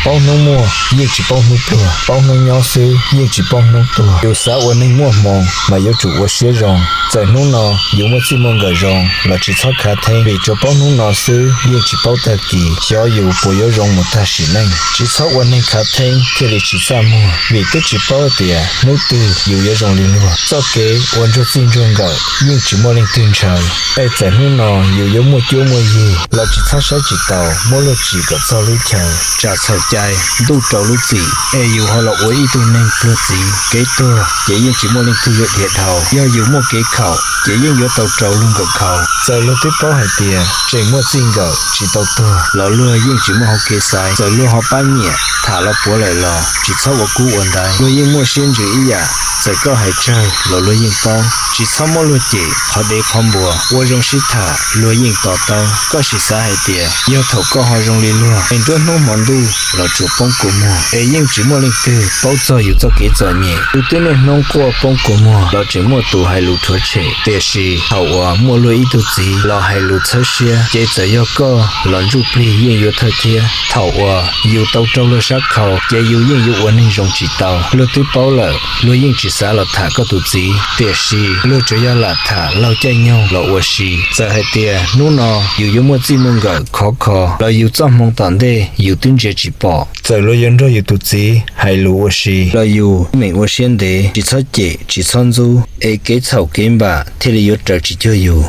Paub hnub muaj yeej tsis paub hnub pluag, paub hnub nyob xwb yeej tsis paub hnub tuag. Yus xav ua neeg muaj hmoo mas yuav tsum ua siab zoo. Txawm hnub no yus muaj txij muaj nkawm zoo los tsis txhob khav theeb, vim tsuas paub hnub no xwb yeej tsis paub tag kis xyov yus puas yuav zoo mus tag sim neej. Tsis txhob ua neeg khav theeb thiaj li tsis txaj muag, vim twb tsis paub tias hnub twg yus yuav zoo li luag. Txoj kev ua ntsuag txij ntsuag nkawm yeej tsis muaj leej twg ntshaw. Es txawm hnub no yus yuav muaj cuab muaj yig los tsis txhob saib tsis taus, muab luag tsim kom txog lub chaw. Tsam txhaum cai ntuj rau lub txim es yus ho los ua ib tug neeg pluag txiv, kev tuag ces yeej tsis muaj leej twg yuav dhia dhau. Yog yus muaj kev khaum ces yeej yuav tau raug luag nkawm khaus. Txawm luag twb paub hais tias tseem muaj txij nkawm tsis tau tuag los luag yeej tsis muaj hauv kev xaiv. Txawm luag ho pab nyiam tham los puav lawm los tsis txhob ua kub ua ntaiv, luag yeej muaj siab ntsws ib yam. Txawm koj hais tsawg los luag yeej paub. Tsis txhob muab luag cem qhov dev qhov npua, ua zoo sib tham luag yeej to taub. Koj sim xav hais tias yog thaum koj ho zoo li luag es nruab hnub hmo ntuj los tsuas poob kua muag, es yeej tsis muaj leej twg paub txog yus txoj kev txom nyem. Yus twb niaj hnub quaj poob kua muag los tseem muaj tus hais lus rhuav tshem. Tiam sis thaum uas muaj luag ib tug txiv los hais lus txhawb siab ces txawm yog koj los ntsuj plig yeej yuav thawj thiab. Thaum uas yus tau raug luag sab khau ces yus yeej yuav ua neeg zoo tsis tau. Luag twb paub lawm luag yeej tsis xav los tham koj tus txiv, tiam sis luag tsuas yog lam tham laug caij nyoog los ua si. Txawm hais tias hnub no yus yuav muaj txij muaj nkawm khov kho los yus txoj hmoo tom ntej yus twb ntsia tsis pom. Txawm luag yuav nrog yus tus txiv hais lus ua si los yus meem ua siab ntev, tsis txhob cem tsis txhob ntxub, es kev txhaum kev npam thiaj li yuav raws tsis cuag yus.